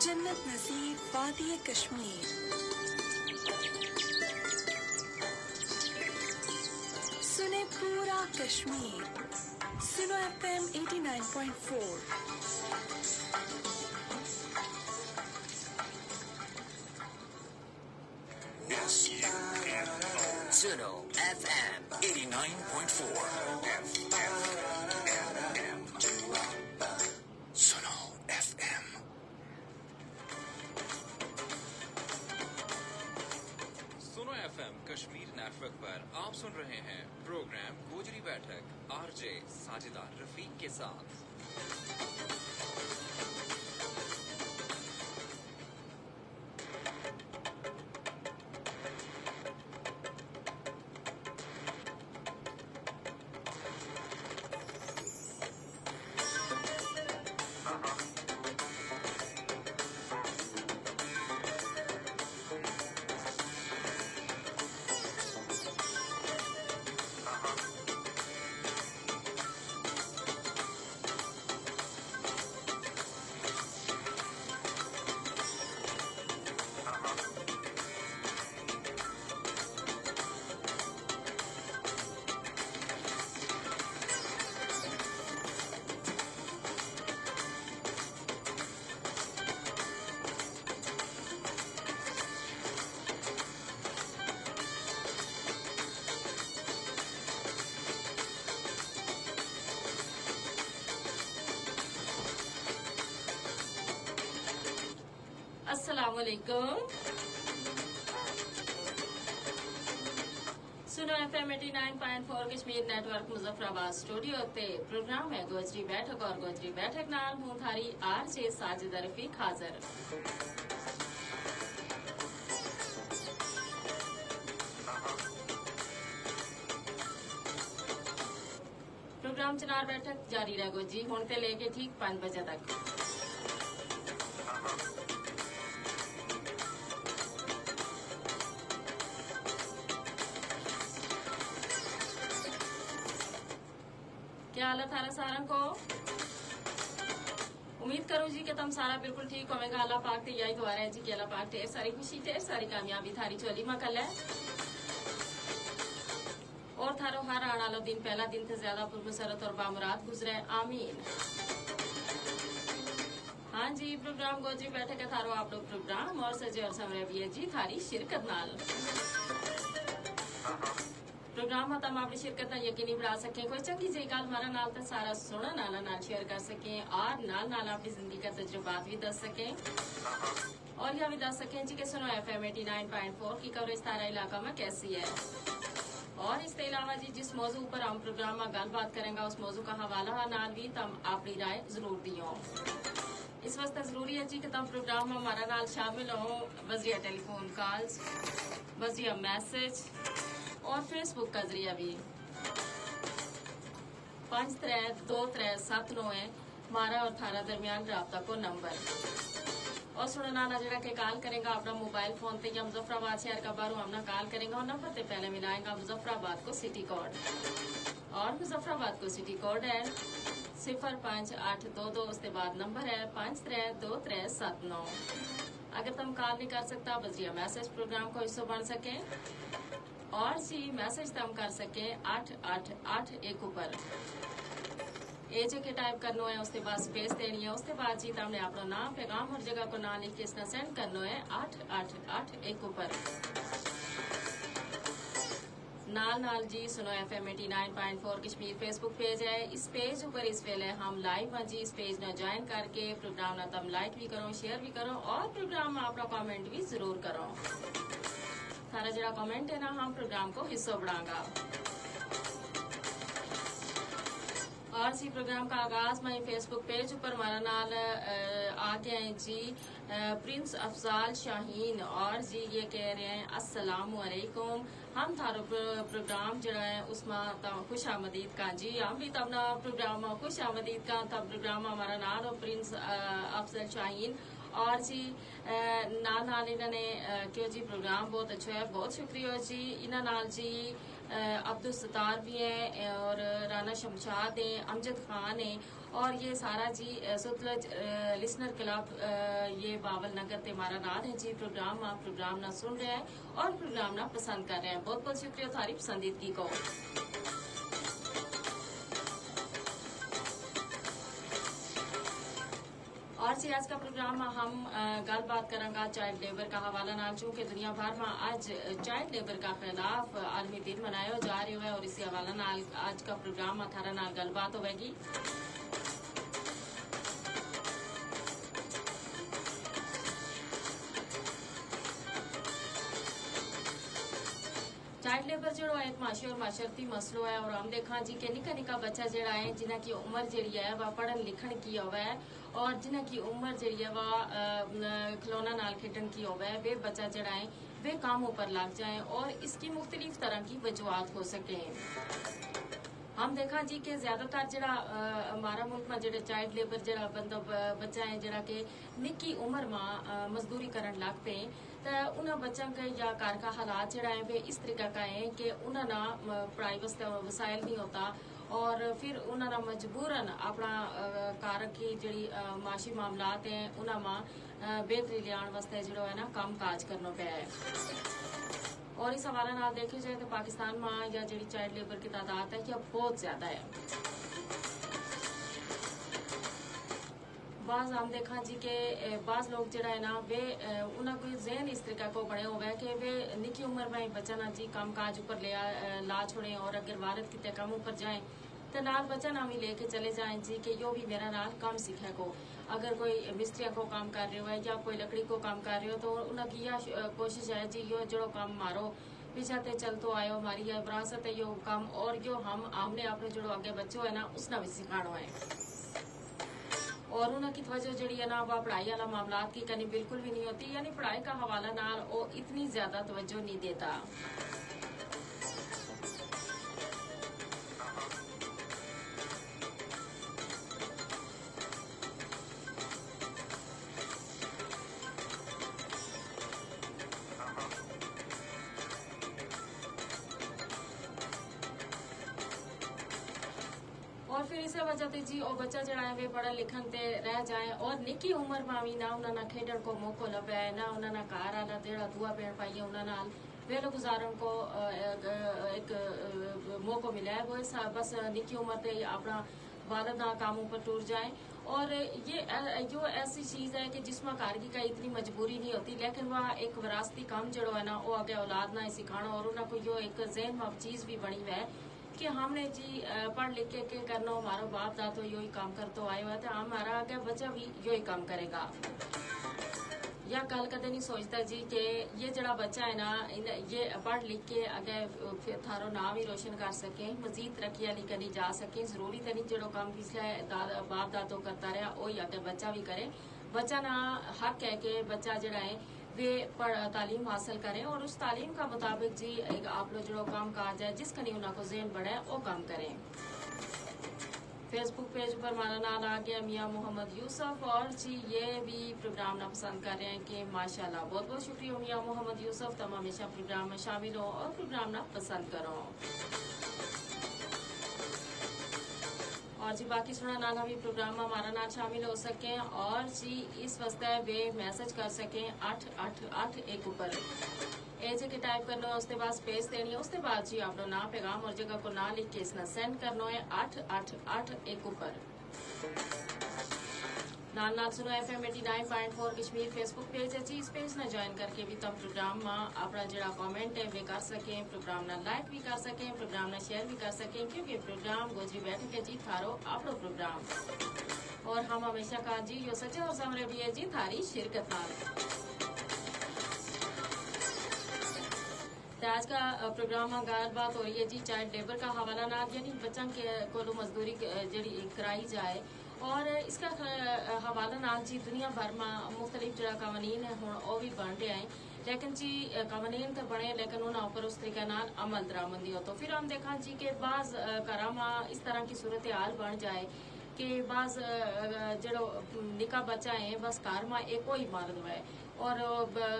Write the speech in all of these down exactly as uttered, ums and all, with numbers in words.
جنت نصیب وادی کشمیر۔ سنے پورا کشمیر۔ سنو ایف ایم ایٹی نائن پوائنٹ فور۔ سنو ایف ایم ایٹی نائن پوائنٹ فور۔ سنو ایف ایم۔ سنو ایف ایم کشمیر نیٹورک پر آپ سن رہے ہیں پروگرام گوجری بیٹھک، آر جے ساجدہ رفیق کے ساتھ۔ السلام علیکم۔ سنو ایف ایم ایٹی نائن پوائنٹ فور کشمیر نیٹ ورک مظفر آباد سٹوڈیو تے پروگرام ہے گوجری بیٹھک، اور گوجری بیٹھک نال ہوں تھاری آر جے ساجد رفیق حاضر۔ پروگرام چنار بیٹھک جاری رہ گو جی، ہن تے لے کے ٹھیک پنج بجے تک۔ کیا حال ہے تھارا ساراں کو؟ امید کروں جی کہ تم سارا بالکل ٹھیک ہوویں گا۔ اللہ پاک تے یہی دعا رہ جی کہ اللہ پاک ڈھیر ساری خوشی، ڈھیر ساری کامیابی تھاری چولی ما کھلے۔ اور تھارو ہر آن آلو دن پہلا دن تے زیادہ پرمسرت اور بامراد گزرے۔ آمین۔ ہاں جی، پروگرام گوجری بیٹھک ہے تھارو آپ لوگ پروگرام اور سجے اور سمرے بھی ہے جی تھاری شرکت نال۔ پروگرام ما تم اپنی شرکت نا یقینی بنا سکیں، کوئی چنگی جئی گل مارا نال تے سارا سنن آلا نال شیئر کر سکیں اور نال نال اپنی زندگی کا تجربات بھی دس سکیں۔ اور یہ بھی دس سکیں جی کہ سنو ایف ایم ایٹی نائن پوائنٹ فور کی کوریج تھارا علاقہ ما کیسی ہے۔ اور اس تے علاوہ جی جس موضوع پر ہم پروگرام ما گل بات کریں گا اس موضوع کا حوالہ نال بھی تم اپنی رائے ضرور دیوں۔ اس واسطے ضروری ہے جی کہ تم پروگرام ما ہمارا نال شامل ہوں، بذریعہ ٹیلی فون کالز، بذریعہ میسج اور فیس بک کا ذریعہ بھی۔ پنج ترے دو ترے ست نو ہے مارا اور تھارا درمیان رابطہ کو نمبر۔ اور سننا نا جڑا کہ کال کریں گا اپنا موبائل فون تے یا مظفر آباد شہر کا باہروں ہم نا کال کریں گا اور نمبر تے پہلے ملائیں گا مظفر آباد کو سٹی کوڈ۔ اور مظفر آباد کو سٹی کوڈ ہے صفر پنج اٹھ دو دو، اس تے بعد نمبر ہے پنج ترے دو ترے ست نو۔ اگر تم کال نہیں کر سکتا بذریعہ میسج پروگرام کو حصو بن سکیں۔ اور جی میسج تم کر سکیں اٹھ اٹھ اٹھ ایک اپر۔ اے جے کے ٹائپ کرنو ہے اس تے بعد سپیس دینی ہے، اس تے بعد جی تم نے اپنو نام پیغام ہر جگہ کو نام لکھ کے اس نا سینڈ کرنو ہے اٹھ اٹھ اٹھ ایک اپر۔ نال نال جی سنو ایف ایم ایٹی نائن پوائنٹ فور کشمیر فیس بک پیج ہے، اس پیج اپر اس ویلے ہم لائیو ہاں جی، اس پیج نا جوائن کر کے پروگرام نا تم لائک بھی کرو، شیئر بھی کرو اور پروگرام ما اپنا کمنٹ بھی ضرور کرو۔ تھارا جڑا کمنٹ ہے نا ہم پروگرام کو حصو بناں گا۔ اور سی پروگرام کا آغاز میں فیس بک پیج اپر ہمارا نال آ گیا ہے جی، پرنس افضال شاہین اور جی یہ کہہ رہے ہیں السلام علیکم۔ ہم تھارو پروگرام جڑا ہے اس ما تم خوش آمدید کا جی، ہم بھی تم نا پروگرام ما خوش آمدید کا۔ تم پروگرام ہمارا نال ہو پرنس افضل شاہین۔ اور جی نال نال انہاں نے کہیو جی پروگرام بہت اچھو ہے، بہت شکریہ جی۔ انہاں نال جی عبدالستار بھی ہیں اور رانا شمشاد ہیں، امجد خان ہیں۔ اور یہ سارا جی ستلج لسنر کلب، یہ باول نگر تے مارا نال ہیں جی پروگرام ما پروگرام نا سن رہیا ہے، اور پروگرام نا پسند کر رہیا ہے۔ بہت بہت شکریہ تھاری پسندیدگی کو۔ اور جی آج کا پروگرام ما ہم گل بات کراں گا چائلڈ لیبر کا حوالہ نال، چونکہ دنیا بھر ما آج چائلڈ لیبر کا خلاف عالمی دن منایو جا رہیو ہے، اور اسی حوالہ نال آج کا پروگرام ما تھارا نال گل بات ہووے گی۔ چائلڈ لیبر جیڑو ہے ایک معاشی اور معاشرتی مسئلو ہے، اور ہم دیکھاں جی کہ نکا نکا بچہ جیڑا ہے جنہاں کی عمر جیڑی ہے وہ پڑھن لکھن کی ہووے، اور جنہاں کی عمر جیڑی ہے وہ کھلونا نال کھیڈن کی ہووے، وہ بچہ جیڑا ہے وہ کام اپر لگ جائیں، اور اس کی مختلف طرح کی وجوہات ہو سکیں۔ ہم دیکھاں جی کہ زیادہ تر جیڑا ہمارا ملک ما جیڑا چائلڈ لیبر جیڑا بندو بچہ ہیں جیڑا کہ نکی عمر ما مزدوری کرن لگ پے، تے انہاں بچاں کے یا گھر کا حالات جیڑا ہیں وہ اس طریقہ کا ہیں کہ انہاں نا پڑھائی واسطے وسائل نہیں ہوتا، اور پھر انہاں نا مجبورا اپنا گھر کی جیڑی معاشی معاملات ہیں انہاں ما بہتری لیان واسطے جیڑو ہے نا کم کاج کرنو پے ہے۔ اور اس حوالے نال دیکھیو جائے تو پاکستان ما یا جیڑی چائلڈ لیبر کی تعداد ہے یا بہت زیادہ ہے۔ بعض ہم دیکھاں جی کہ بعض لوگ جیڑا ہے نا وہ انہاں کو ذہن اس طریقہ کو بنے ہووے کہ وہ نکی عمر ما ہی بچاں نا جی کم کاج اپر لیا لا چھوڑیں، اور اگر وارد کتے کم اپر جائیں تے نال بچاں نا وی لے کے چلے جائیں جی کہ یوہ وی میرا نال کم سیکھے کو۔ اگر کوئی مستریاں کو کم کر رہیو ہے یا کوئی لکڑی کو کم کر رہیو تو انہاں کی یا کوشش ہے جی یوہ جیڑو کم مارو پیچھا تے چلتو آیو، ماری یا وراثت ہے یوہ کم، اور یوہ ہم آمنے اپنو جیڑو اگے بچو ہے نا اس نا وی سکھانو ہے۔ اور انہاں کی توجہ جیڑی ہے نا وہ پڑھائی والا معاملات کی کنی بالکل وی نہیں ہوتی، یعنی پڑھائی کا حوالہ نال وہ اتنی زیادہ توجہ نہیں دیتا۔ اور پھر اسے وجہ تے جی او بچہ جیڑا ہے وہ پڑھن لکھن تے رہ جائیں، اور نکی عمر ما وی نہ انہاں نا کھیڈن کو موقعو لبھے، نہ انہاں نا گھر آلا جیڑا دعا پین پائی ہے انہاں نال ویلو گزارن کو ایک موقعو ملے۔ وہ بس نکی عمر تے اپنا والد نا کاموں پر ٹور جائیں۔ اور یہ یوہ ایسی چیز ہے کہ جس ما گھر کی کئی اتنی مجبوری نہیں ہوتی، لیکن وہ ایک وراثتی کم جیڑو ہے نا وہ اگے اولاد نا سکھانو، اور انہاں کو یوہ ایک ذہن ما چیز وی بنی ہوئے کہ ہم نے جی پڑھ لکھ کے کے کرنو، ہمارو باپ دادو یوہ ہی کم کرتو آیو ہے تے ہمارا اگے بچہ وی یوہ ہی کم کرے گا۔ یا گل کدے نہیں سوچتا جی کہ یہ جیڑا بچہ ہے نا یہ پڑھ لکھ کے اگے پھر تھارو نام ہی روشن کر سکیں، مزید ترقی والی کنی جا سکیں۔ ضروری تے نہیں جیڑو کم پچھلے باپ دادو کرتا رہیا وہی اگے بچہ وی کرے۔ بچہ نا حق ہے کہ بچہ جیڑا ہے ویہ پڑھ تعلیم حاصل کریں، اور اس تعلیم کا مطابق جی ایک آپ لو جیڑو کم کاج ہے جس کنی انہاں کو ذہن بڑھے وہ کم کریں۔ فیس بک پیج پر مارا نال آ گیا میاں محمد یوسف، اور جی یہ بھی پروگرام نا پسند کر رہے ہیں کہ ماشاءاللہ بہت بہت شکریہ میاں محمد یوسف، تم ہمیشہ پروگرام میں شامل ہو اور پروگرام نا پسند کرو۔ اور جی باقی سنا نال ہم یہ پروگرام میں ہمارا نال شامل ہو سکیں، اور جی اس واسطے ویہ میسج کر سکیں آٹھ آٹھ آٹھ ایک اپر۔ اے جے کے ٹائپ کرنو ہے اس تے بعد سپیس دینی ہے، اس تے بعد جی اپنو ناں پیغام اور جگہ کو ناں لکھ کے اس نا سینڈ کرنو ہے آٹھ آٹھ آٹھ ایک اپر۔ نال نال سنو ایف ایم ایٹی نائن پوائنٹ فور کشمیر فیس بک پیج ہے جی، اس پیج نا جوائن کر کے بھی تم پروگرام ما اپنا جیڑا کمنٹ ہے ویہ کر سکیں، پروگرام نا لائک بھی کر سکیں، پروگرام نا شیئر بھی کر سکیں، کیونکہ پروگرام گوجری بیٹھک ہے جی تھارو اپنو پروگرام۔ اور ہم ہمیشہ کا جی یوہ سچے اور سمرے بھی ہے جی تھاری شرکت نال۔ تے آج کا پروگرام ما گل بات ہو رہی ہے جی چائلڈ لیبر کا حوالہ نال، یعنی بچاں کے کولو مزدوری جیڑی کرائی جائے۔ اور اس کا حوالہ نال جی دنیا بھر ما مختلف جیڑا قوانین ہے ہن او بھی بن رہیا ہے، لیکن جی قوانین تے بنے لیکن انہاں اپر اس طریقے نال عمل درآمد نہیں ہوتو۔ پھر ہم دیکھاں جی کہ بعض گھراں ما اس طرح کی صورتحال بن جائے کہ بعض جیڑو نکا بچہ ہیں بس گھر ما ایک کوئی مرد ہوئے، اور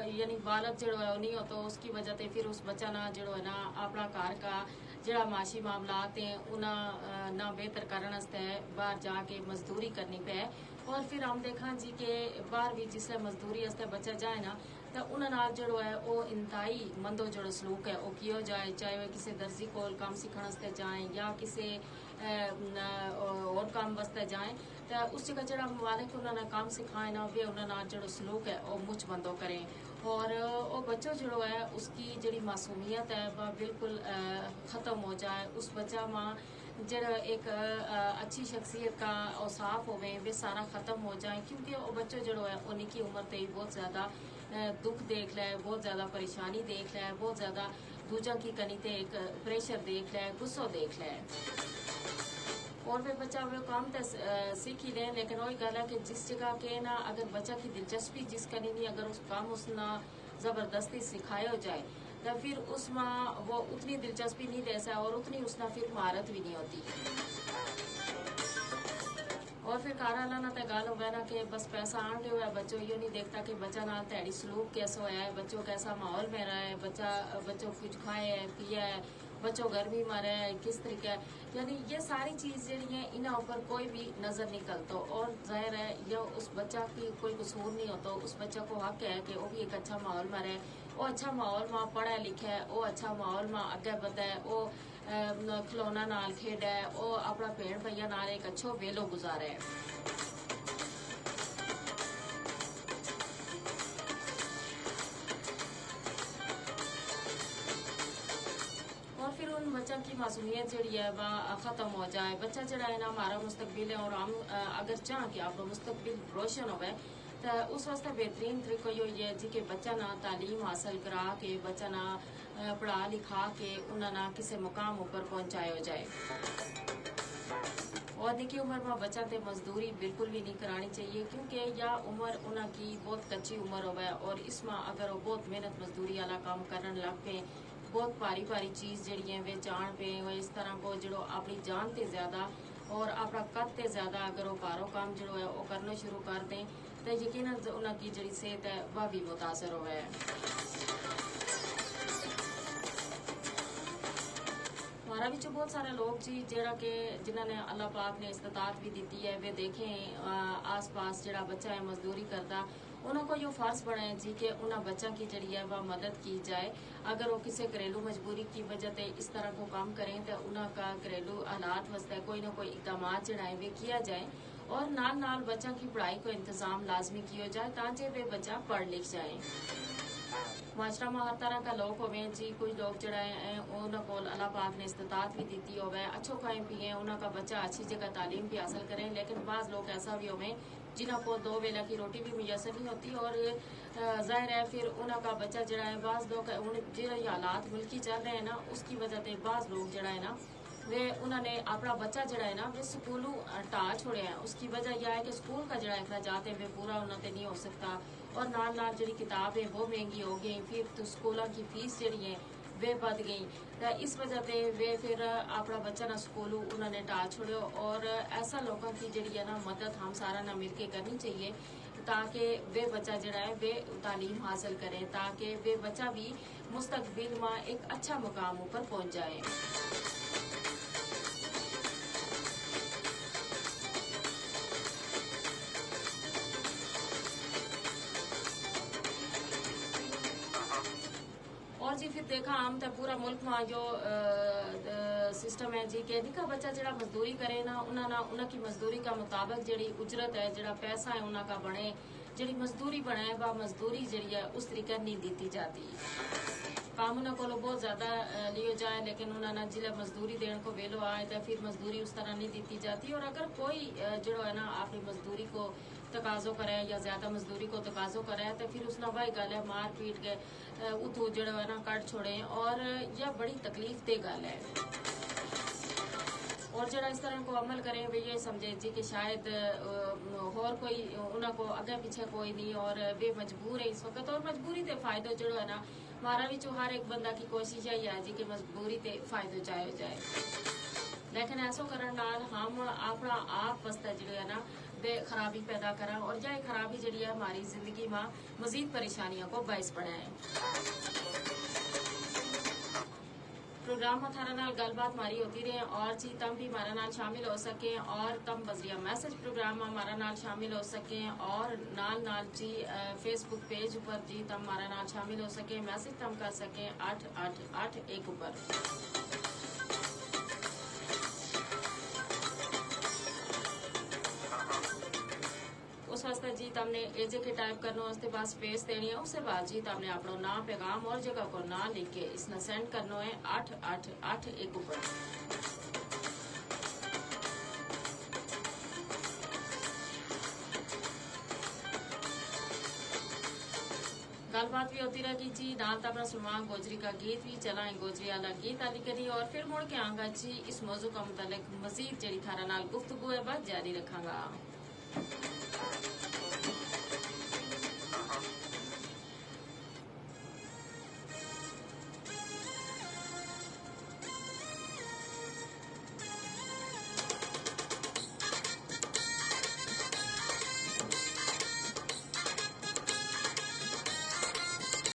یعنی بالغ جیڑو ہے وہ نہیں ہوتو، اس کی وجہ تے پھر اس بچہ نا جیڑو ہے نا اپنا گھر کا جہڑا معاشی معاملات ہیں انہاں نا بہتر کرن واسطے باہر جا کے مزدوری کرنی پے۔ اور پھر ہم دیکھاں جی کہ باہر بھی جس لے مزدوری واسطے بچا جائے نا، تو انہاں نال جہڑو ہے وہ انتہائی مندو جہڑو سلوک ہے وہ کیو جائے، چاہے وہ کسے درزی کول کم سیکھن واسطے جائیں یا کسے اور کم واسطے جائیں، تو اس جگہ جہڑا مالک انہاں نا کم سکھائے نا وہ انہاں نال جہڑو سلوک ہے وہ مچ مندو کریں۔ اور وہ بچو جہڑو ہے اس کی جہڑی معصومیت ہے وہ بالکل ختم ہو جائے۔ اس بچہ ما جہڑا ایک اچھی شخصیت کا اوصاف ہوویں وہ سارا ختم ہو جائیں، کیونکہ وہ بچو جہڑو ہے وہ نکی عمر تے ہی بہت زیادہ دکھ دیکھ لے، بہت زیادہ پریشانی دیکھ لے، بہت زیادہ دوجاں کی کنی تے ایک پریشر دیکھ لے، غصو دیکھ لے۔ اور وہ بچہ وہ کام تے سیکھی لے، لیکن وہی گل ہے کہ جس جگہ کے نا اگر بچہ کی دلچسپی جس کنی نہیں، اگر اس کام اس نا زبردستی سکھایو جائے، تو پھر اس ما وہ اتنی دلچسپی نہیں دے سا اور اتنی اس نا پھر مہارت بھی نہیں ہوتی۔ اور پھر کارا لانا تے گل ہووے نا کہ بس پیسہ آن رہیو ہے، بچو یوہ نہیں دیکھتا کہ بچہ نال تہاڑی سلوک کیسو ہے، بچو کیسا ماحول میں رہا ہے، بچہ بچو کچھ کھائے ہے، پیے ہے، بچو گرمی ما رہے ہے، کس طریقے ہے۔ یعنی یہ ساری چیز جیڑی ہیں انہاں اپر کوئی بھی نظر نہیں کرتو۔ اور ظاہر ہے یا اس بچہ کی کوئی قصور نہیں ہوتو، اس بچہ کو حق ہے کہ وہ بھی ایک اچھا ماحول ما رہے، وہ اچھا ماحول ما پڑھے لکھے، وہ اچھا ماحول ما اگے بدھے، وہ کھلونا نال کھیڈے، وہ اپنا بھین بھائیاں نال ایک اچھو ویلو گزارے۔ اور پھر ان بچاں کی معصومیت جیڑی ہے وہ ختم ہو جائے۔ بچہ جیڑا ہے نا ہمارا مستقبل ہے، اور ہم اگر چاہاں کہ اپنا مستقبل روشن ہووے، تو اس واسطے بہترین طریقو یوہ ہے جی کہ بچہ نا تعلیم حاصل کرا کے بچہ نا پڑھا لکھا کے انہاں نا کسے مقام اپر پہنچایو جائے۔ اور نکی عمر ما بچاں تے مزدوری بالکل بھی نہیں کرانی چاہیے، کیونکہ یا عمر انہاں کی بہت کچی عمر ہووے، اور اس ما اگر وہ بہت محنت مزدوری والا کام کرن لگ پے، بہت بھاری بھاری چیز جیڑی ہیں وہ چان پے، وہ اس طرح کو جیڑو اپنی جان تے زیادہ اور اپنا قد تے زیادہ اگر وہ بھارو کام جیڑو ہے وہ کرنو شروع کر دیں، تے یقینا انہاں کی جیڑی صحت ہے وہ بھی متاثر ہووے۔ ہمارا وچوں بہت سارا لوگ جی جیڑا کہ جنہاں نے اللہ پاک نے استطاعت بھی دتی ہے، وہ دیکھیں آس پاس جیڑا بچہ ہے مزدوری کردا، انہاں کو یوہ فرض بنے جی کہ انہاں بچاں کی جیڑی ہے وہ مدد کی جائے۔ اگر وہ کسے گھریلو مجبوری کی وجہ تے اس طرح کو کام کریں تو انہاں کا گھریلو حالات واسطے کوئی نہ کوئی اقدامات جیڑا ہے وہ کیا جائے، اور نال نال بچاں کی پڑھائی کو انتظام لازمی کیو جائے تاں جے وہ بچہ پڑھ لکھ جائیں۔ معاشرہ ما ہر طرح کا لوگ ہوویں جی، کچھ لوگ جیڑا ہیں انہاں کول اللہ پاک نے استطاعت بھی دتی ہووے، اچھو کھائیں پیئیں، انہاں کا بچہ اچھی جگہ تعلیم بھی حاصل کریں، لیکن بعض لوگ ایسا بھی ہوویں جنہاں کو دو ویلا کی روٹی بھی میسر نہیں ہوتی، اور ظاہر ہے پھر انہاں کا بچہ جیڑا ہے بعض لوگ ہن جیڑا یہ حالات ملکی چل رہے ہیں نا، اس کی وجہ تے بعض لوگ جیڑا ہے نا وہ انہاں نے اپنا بچہ جیڑا ہے نا وہ سکولوں ٹا چھوڑیا ہے۔ اس کی وجہ یہ ہے کہ سکول کا جیڑا اخراجات ہے وہ پورا انہاں تے نہیں ہو سکتا، اور نال نال جیڑی کتاب ہے وہ مہنگی ہو گئی، پھر تو سکولاں کی فیس جیڑی ہے وہ بدھ گئی۔ تے اس وجہ تے وہ پھر اپنا بچہ نا سکولوں انہاں نے ٹا چھوڑیو، اور ایسا لوگاں کی جیڑی ہے نا مدد ہم سارا نا مل کے کرنی چاہیے تاکہ وہ بچہ جیڑا ہے وہ تعلیم حاصل کریں، تاکہ وہ بچہ بھی مستقبل ما ایک اچھا مقام اپر پہنچ جائے۔ اور جی پھر دیکھا ہم تے پورا ملک ما یوہ سسٹم ہے جی کہ نکا بچہ جیڑا مزدوری کرے نا، انہاں نا انہاں کی مزدوری کا مطابق جیڑی اجرت ہے، جیڑا پیسہ ہے انہاں کا بنے، جیڑی مزدوری بنے، وہ مزدوری جیڑی ہے اس طریقے نہیں دتی جاتی۔ کام انہاں کولو بہت زیادہ لیو جائے، لیکن انہاں نا جیڑا مزدوری دین کو ویلو آئے تے پھر مزدوری اس طرح نہیں دتی جاتی۔ اور اگر کوئی جیڑو ہے نا اپنی مزدوری کو تقاضو کرے یا زیادہ مزدوری کو تقاضو کرے تے پھر اس نا واہی گل ہے مار پیٹ کے اتو جیڑو ہے نا کڈ چھوڑیں، اور یا بڑی تکلیف دہ گل ہے۔ اور جیڑا اس طرح کو عمل کریں وہ یہ سمجھیں جی کہ شاید ہور کوئی انہاں کو اگے پیچھے کوئی نہیں، اور وہ مجبور ہے اس وقت، اور مجبوری تے فائدو جیڑو ہے نا، مارا وچوں ہر ایک بندہ کی کوشش یہی ہے جی کہ مجبوری تے فائدو چاہیو جائے۔ لیکن ایسو کرن نال ہم اپنا آپ واسطے جیڑو ہے نا بے خرابی پیدا کراں، اور یاہ خرابی جیڑی ہے ہماری زندگی ما مزید پریشانیاں کو باعث بنے۔ پروگرام ما تھارا نال گل بات ماری ہوتی رہے اور جی تم بھی مارا نال شامل ہو سکیں اور تم بزریہ میسج پروگرام ما مارا نال شامل ہو سکیں اور نال نال جی فیس بک پیج اپر جی تم مارا نال شامل ہو سکیں میسج تم کر سکیں آٹھ آٹھ آٹھ ایک اپر۔ اس واسطے جی تم نے ایجے کے ٹائپ کرنو اس تے بعد سپیس دینی ہے اس تے بعد جی تم نے اپنو ناں پیغام اور جگہ کو ناں لکھ کے اس نا سینڈ کرنو ہے آٹھ آٹھ آٹھ ایک اپر۔ گل بات بھی ہوتی رہ گی جی نال تم نا سنواں گوجری کا گیت بھی چلائیں گوجری آلا گیت آلی کری اور پھر مڑ کے آنگا جی اس موضوع کا متعلق مزید جیڑی تھارا نال گفتگو ہے بات جاری رکھاں گا۔